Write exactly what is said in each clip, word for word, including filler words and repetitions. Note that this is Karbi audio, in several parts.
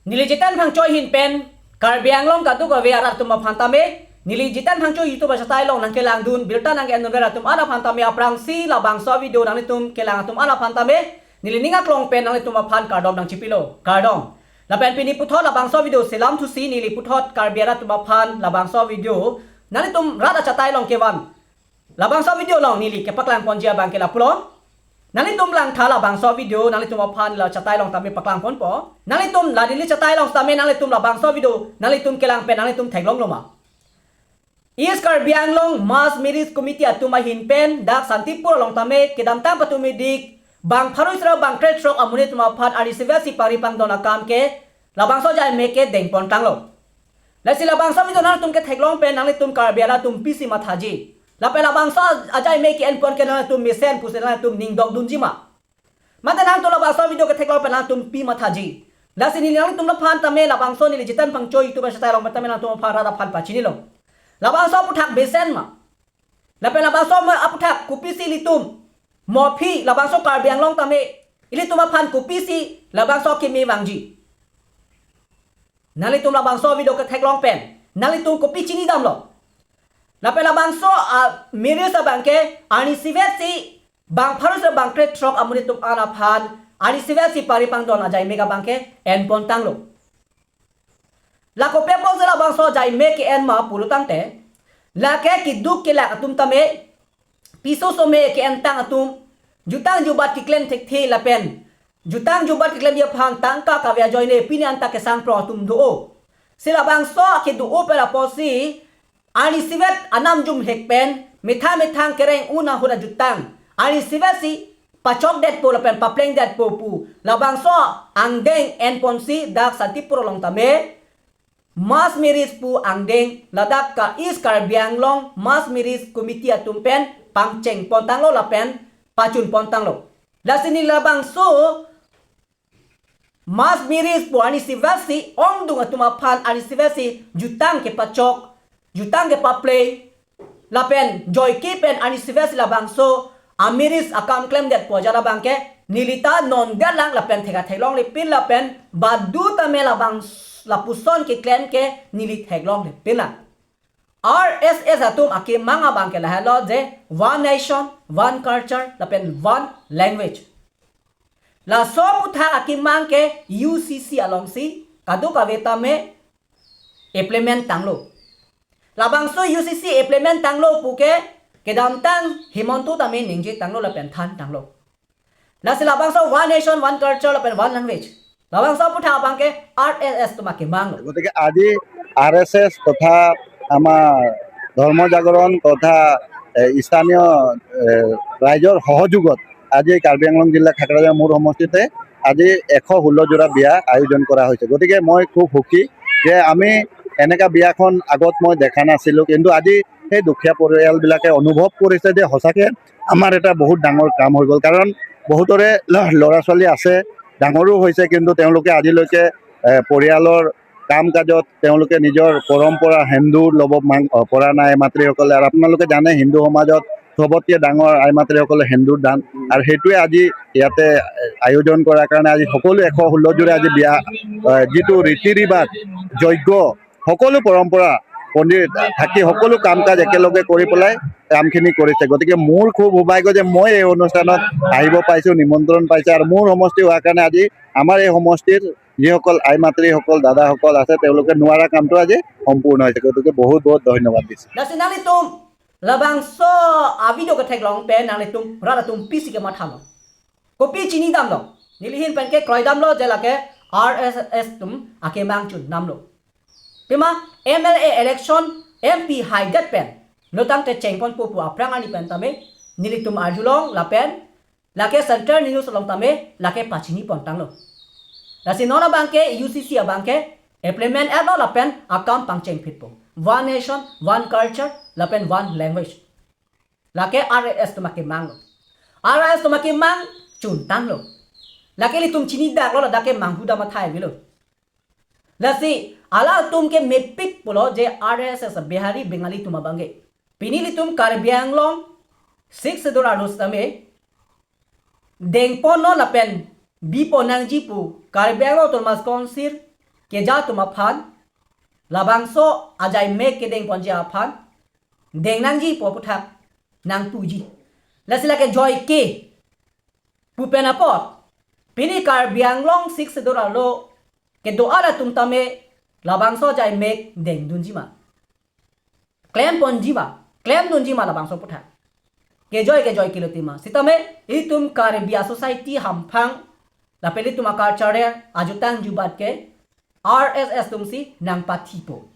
Neli Jiten Phangcho ahin pen Karbi Anglong kadokave arat atum aphan tame, neli Jiten Phangcho YouTube achatai along nangkelangdun, birta nangke-endunver atum an aphan tame aphrangsi labangso video nanglitum kelang atum an aphan tame, neli ning aklong pen nanglitum aphan kardom nangchipilo, kardom. Lapen pini puthot labangso video selam thusi neli puthot Karbi arat atum aphan labangso video nanglitum rat achatai along kevan. Labangso video along neli kepaklang ponji abangke lapulo. Nanglitum langtha labangso video, nanglitum aphan la achatai along tame paklang ponpo. Nanglitum la neli achatai along tame nanglitum labangso video nanglitum kelang pen nanglitum theklonglo ma? East Karbi Anglong Mass Marriage Committee atum ahin pen dak Santipur along tame kedamtang patumi dik bang pharo isi ra bang krethrok amonit atum aphan arnisi vetsi pari pangdon akam ke labangso ajai me ke dengpon tanglo. Lasi labangso video nanglitum ketheklong pen nanglitum Karbi arat atum pisi mathaji? Lapen labangso ajai me ke-enpon ke nanglitum mesen pusi nanglitum ning dokdunji ma? Mate nanglitum labangso video ketheklong pen nanglitum pi mathaji? Lasi neli nanglitum aphan tame labangso neli Jiten Phangcho YouTube achatai along tame nanglitum aphan rat aphan pachinilo. Labangso aphuthak mesen ma? Lapen labangso ma aphuthak kopisi ilitum, mo aphi labangso Karbi Anglong tame ilitum aphan kopisi labangso akeme vangji? Nanglitum labangso video ketheklong pen nanglitum kopi chinidamlo? Lapen labangso a marriage abangke arnisi vetsi bang pharo isi ra bang krethrok amonit atum an aphan arnisi vetsi pari pangdon ajai me abangke enpon tanglo. La kopi apotsi labangso ajai me ke-en ma pulo tangte, lake keduk kelak atum tame piso some ke-entang atum, jutang jubat keklem thekthe lapen jutang jubat keklemji aphan tangka kave ajoine pini anta kesang prong atum do-o. Si labangso kedo-o pen apotsi arnisi vet anam jumhek pen methang methang kereng un ahut ajutang arnisi vetsi pachokdetpo lapen paplengdetpo pu labangso angdeng enponsi dak Santipur along tame mass marriage pu angdeng ladak ka East Karbi Anglong Mass Marriage Committee atum pen pangcheng pon tanglo lapen pachun pon tanglo. Lasi neli labangso mass marriage pu arnisi vetsi ongdung atum aphan arnisi vetsi jutang kepachok, jutang kepapleng, lapen joike pen arnisi vetsi labangso a marriage akam klemdetpo ajat abangke neli ta non det lang lapen theka theklongle pin lapen badu tame labang lapuson keklem ke neli theklongle pin lang. R S S atum akemang abangke lahelo je one nation, one culture, lapen one language. Laso aphuthak akemang ke U C C alongsi kadokave tame implement tanglo. Labangso U C C implement tanglo puke kedamtang Himanta tame ningje tanglo lapen than tanglo. Lasi labangso one nation, one culture lapen one language, labangso aphuthak abangke R S S atum akemanglo. গতিকে আজি আৰ এছ এছ তথা আমাৰ ধৰ্ম জাগৰণ তথা এ, স্থানীয় এ, ৰাইজৰ সহযোগত আজি কাৰ্বি আংলং জিলা খাকৰাজাং মোৰ সমষ্টিতে আজি এশ ষোল্ল যোৰা বিয়া আয়োজন কৰা হৈছে। গতিকে মই খুব সুখী যে আমি এনেকা বিয়াখন আগত মই দেখা নাছিলোঁ, কিন্তু আজি সেই দুখীয়া পৰিয়ালবিলাকে অনুভৱ কৰিছে যে সঁচাকে আমাৰ এটা বহুত ডাঙৰ কাম হৈ গ'ল। কাৰণ বহুতৰে ল- ল'ৰা ছোৱালী আছে, ডাঙৰো হৈছে, কিন্তু তেওঁলোকে আজিলৈকে এ, পৰিয়ালৰ কাম কাজত তেওঁলোকে নিজৰ পৰম্পৰা সেন্দুৰ ল'ব মাং- অ, পৰা নাই আই মাতৃসকলে। আৰু আপোনালোকে জানে হিন্দু সমাজত চবতকৈ ডাঙৰ আই মাতৃসকলে সেন্দুৰ দান, আৰু সেইটোৱে আজি ইয়াতে এ, আয়োজন কৰাৰ কাৰণে আজি সকলো এশ ষোল্ল যোৰে আজি বিয়া, এ, যিটো ৰীতি ৰিবাজ, যজ্ঞ, সকলো পৰম্পৰা পণ্ডিত থাকি সকলো কাম কাজ একেলগে কৰি পেলাই কামখিনি কৰিছে। গতিকে মোৰ খুব সৌভাগ্য যে মই এই অনুষ্ঠানত আহিব পাইছোঁ, নিমন্ত্ৰণ পাইছে, আৰু মোৰ সমষ্টি হোৱাৰ কাৰণে আজি আমাৰ এই সমষ্টিৰ যিসকল আই মাতৃসকল, দাদাসকল আছে, তেওঁলোকে নোৱাৰা কামটো আজি সম্পূৰ্ণ হৈছে। গতিকে বহুত বহুত ধন্যবাদ দিছোঁ। Lasi nanglitum labangso a video ketheklong pen nanglitum rat atum pisi kemathalo? Kopi chinidamlo? Neli ahin pen ke kroidamlo je lake R S S atum akemang chundamlo. Pima M L A election M P haidet pen lo tangte chengponpo pu aphrang arni pen tame nelitum arjulong lapen lake Central News along tame lake pachini pon tanglo. Lasi non abangke U C C abangke implement etlo lapen akam pangchengphitpo. One nation, one culture, lapen one language. Lake R S S atum akemanglo. R S S atum akemang chuntanglo. Lake ilitum chinidaklo, ladak kemang ahut amatha avelo. Lasi halatum ke mepik pulo je R S S Bihari Bengali atum abangke. Pini ilitum Karbi Anglong Sixth Schedule arlo sitame dengponnon lapen bipo nangji pu Karbi Anglong Autonomous Council keja atum aphan, labangso ajai mek kedengponji aphan, deng nangji pu aphuthak nangpuji. Lasi lake joike pu pen apot, pini Karbi Anglong Sixth Schedule arlo kedo-an atum tame labangso ajai mek dengdunji ma, klemponji ma, klemdunji ma labangso aphuthak. Kejoi kejoi kilotima. Sitame itum Karbi a-society hamphang, lapen itum a-culture, ajutang ajubat ke R S S atumsi nangpathipo,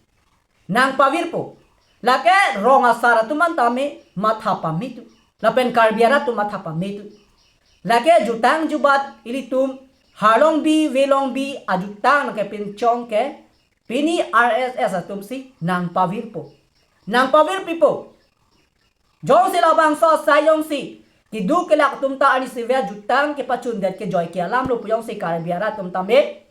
nangpavirpo. Lake rong asar atum an tame matha pametu, lapen Karbi arat atum matha pametu. Lake jutang jubat ilitum Harlongbi Velongbi ajutang nangkepinchong ke pini R S S atumsi nangpavirpo, nangpavirpipo. Jongsi labangso asai jongsi keduk kelak atum ta arnisi ave jutang kepachundet ke joike alam lo pu jongsi Karbi arat atum tame,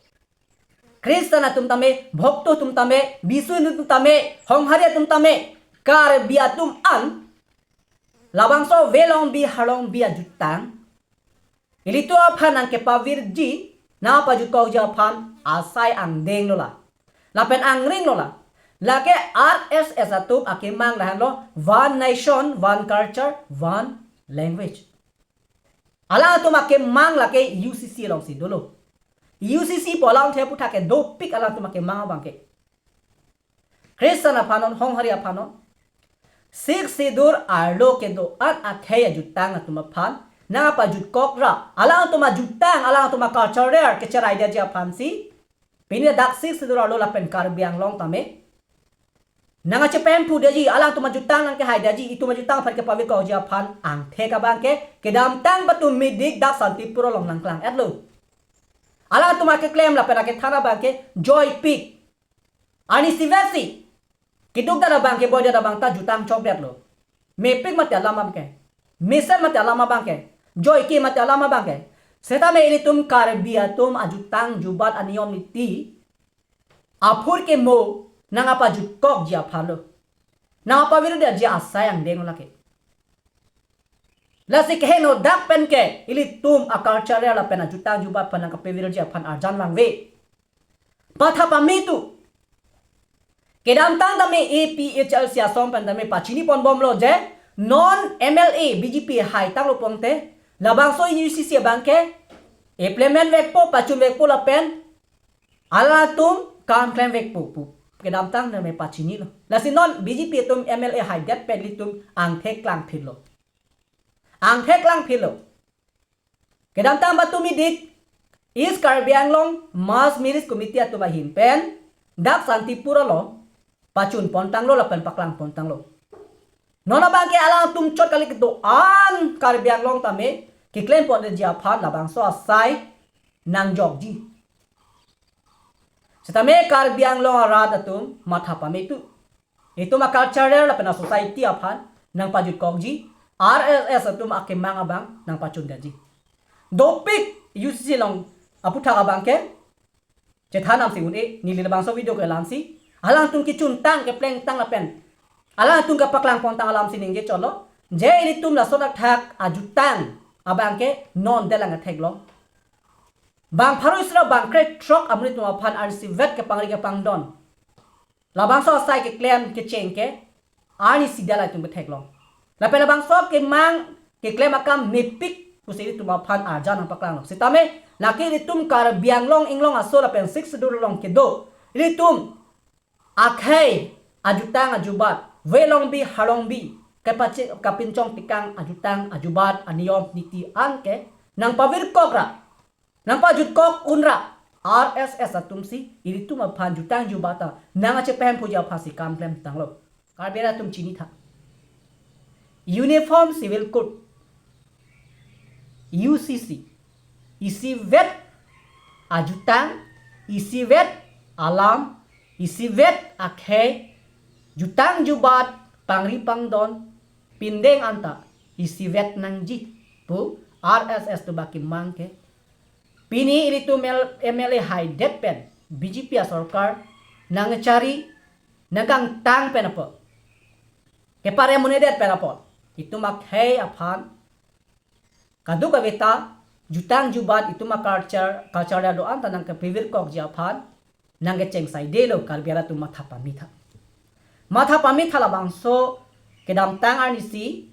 Christian atum tame, Bhokto atum tame, Bisu atum tame, Honghari atum tame, Karbi atum an labangso Velongbi Harlongbi ajutang ilitum aphan nangkepavirji, nangpajutkokji aphan asai angdeng lo la, lapen angring lo la. Lake R S S atum akemang lahenlo One Nation, One Culture, One Language. Alangtum akemang lake U C C alongsi dolo. U C C pu alamthe aphuthak ke dopik alangtum akemang abang ke. Christian aphan non, Honghari aphan non, Sixth Schedule arlo kedo-an akhei ajutang atum aphan nangpajutkok ra, alangtum ajutang, alangtum a-culture kecheraidetji aphansi pini dak Sixth Schedule arlo lapen Karbi Anglong tame nangkachepemphu detji, alangtum ajutang nangkehaidetji, itum ajutang aphan kepavirkokji aphan angthek abang ke kedamtang patum midik dak Santipur along nangklang-etlo. Alangtum akeklem lapen akethan abang ke joipik. Arnisi avesi keduk dada abang ke, boi dada abang ta jutang chokdetlo. Mepik mate alam abang ke, mesen mate alam abang ke, joike mate alam abang ke. Setame ilitum Karbi atum ajutang jubat aniyom niti aphurkimo nangpajutkokji aphan lo, nangpavirdet ji asai angdeng lo lake. Lasi keheno dak pen ke ilitum a-culture lapen ajutang jubat aphan nangkepavirji aphan arjan vangve. Patha pametu. Kedamtang tame A P H L C asong pen tame pachiniponbomlo je non M L A B J P haitanglo pulote labangso U C C abang ke implement vekpo, pachun vekpo lapen alangtum kam klem vekpo pu kedamtang tame pachinilo. Lasi non B J P atum M L A haidet pen ilitum angthek klangphitlo, angthek klangphitlo. Kedamtang patum midik East Karbi Anglong Mass Marriage Committee atum ahin pen dak Santipur along pachunpontanglo lapen paklangpontanglo. Non abang ke alangtum chot kali kedo-an Karbi Anglong tame keklemponji aphan labangso asai nangjokji. Setame Karbi Anglong arat atum matha pametu. Itum a-culture lapen a-society aphan nangpajutkokji, R S S atum akemang abang nangpachundetji. Dopik U C C along aphuthak abang ke chethan namsi un-e, neli labangso video ke alamsi, alangtum kechuntang keplengtang lapen alangtum kepaklangpontang alamsi ningje cholo, je ilitum laso athak ajutang abang ke non detlang ketheklong. Bang pharo isi ra bang krethrok amonit atum aphan arnisi vet kepangri kepangdon, labangso asai keklem kecheng ke arnisi det atum ketheklong. Lapen labangso kemang keklem akam mepik pusi ilitum aphan arjan nangpaklanglo. Setame lake ilitum Karbi Anglong inglong aso lapen Sixth Schedule along kedo ilitum akhei ajutang ajubat, Velongbi Harlongbi kepache-, kapinchong tikang ajutang ajubat aniyom niti an ke nangpavirkok ra, nangpajutkok un ra, R S S atumsi ilitum aphan jutang jubat ta nangkachepemphuji aphansi kam klemtanglo. Karbi arat atum chinitha. Uniform Civil Code, U C C, isivet ajutang, isivet alam, isivet akhei, jutang jubat, pangri pangdon, pindeng anta isivet nangji pu R S S atum akemang ke pini ilitum L-, M L A haidet pen B J P asorkar nangchari nangkangtang pen apot, kepare amonit det pen apot, itum akhei aphan kadokave ta jutang jubat itum a-culture, culture do-an ta nangkepavirkokji aphan nangkecheng saidelo Karbi arat atum matha pametha. Matha pametha labangso kedamtang arnisi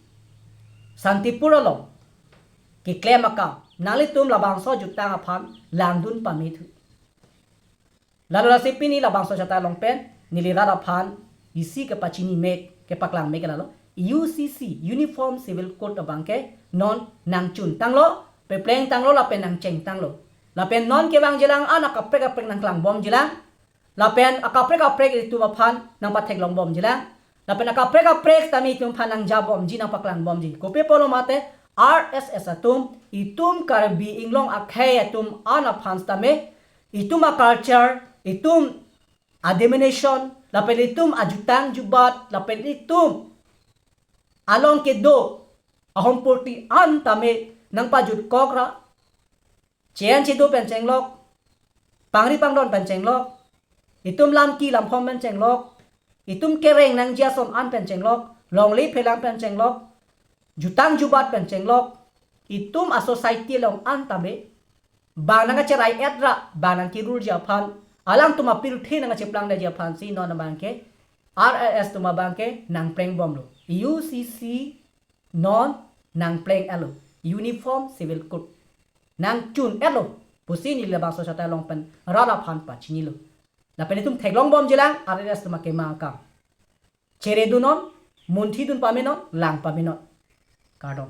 Santipur along keklem akam nanglitum labangso ajutang aphan langdun pamethu. Lalo lasi pini labangso ajutang along pen neli rat aphan isi kepachini mek, kepaklang mek lalo. U C C, Uniform Civil Code abangke non nangchun tanglo, pepleng tanglo, lapen nangcheng tanglo. Lapen non kevangjilang an akaprek kaprek nangklangbomjilang. Lapen akaprek kaprek itum aphan nangpatheklongbomjilang. Lapen akaprek kaprek tame itum aphan nangjabomji, nangpaklangbomji. Kopi apotlo mate R S S atum itum Karbi Anglong akhei atum an aphan tame itum a-culture, itum a-denomination, lapen itum ajutang jubat, lapen itum along kedo ahompurti an tame nangpajutkok ra, chen chedo pen chenglok, pangri pangdon pen chenglok, itum lamki lamphom pen chenglok, itum kereng nangji ason an pen chenglok, longle phelang pen chenglok, jutang jubat pen chenglok, itum a-society along an tame bang nangkacherai-et ra, bang nangkerulji aphan, alangtum apirthe nangkacheplangleji aphansi non abangke R S S atum abangke nangplengbomlo. U C C non nangpleng-etlo, Uniform Civil Code nangchun-etlo pusi neli labangso ajutang along pen rat aphan pachinilo. Lapen itum theklongbomjilang, R S S atum akemang akam. Cheredunnon, munthidun pamenon, lang pamenon. Kardom.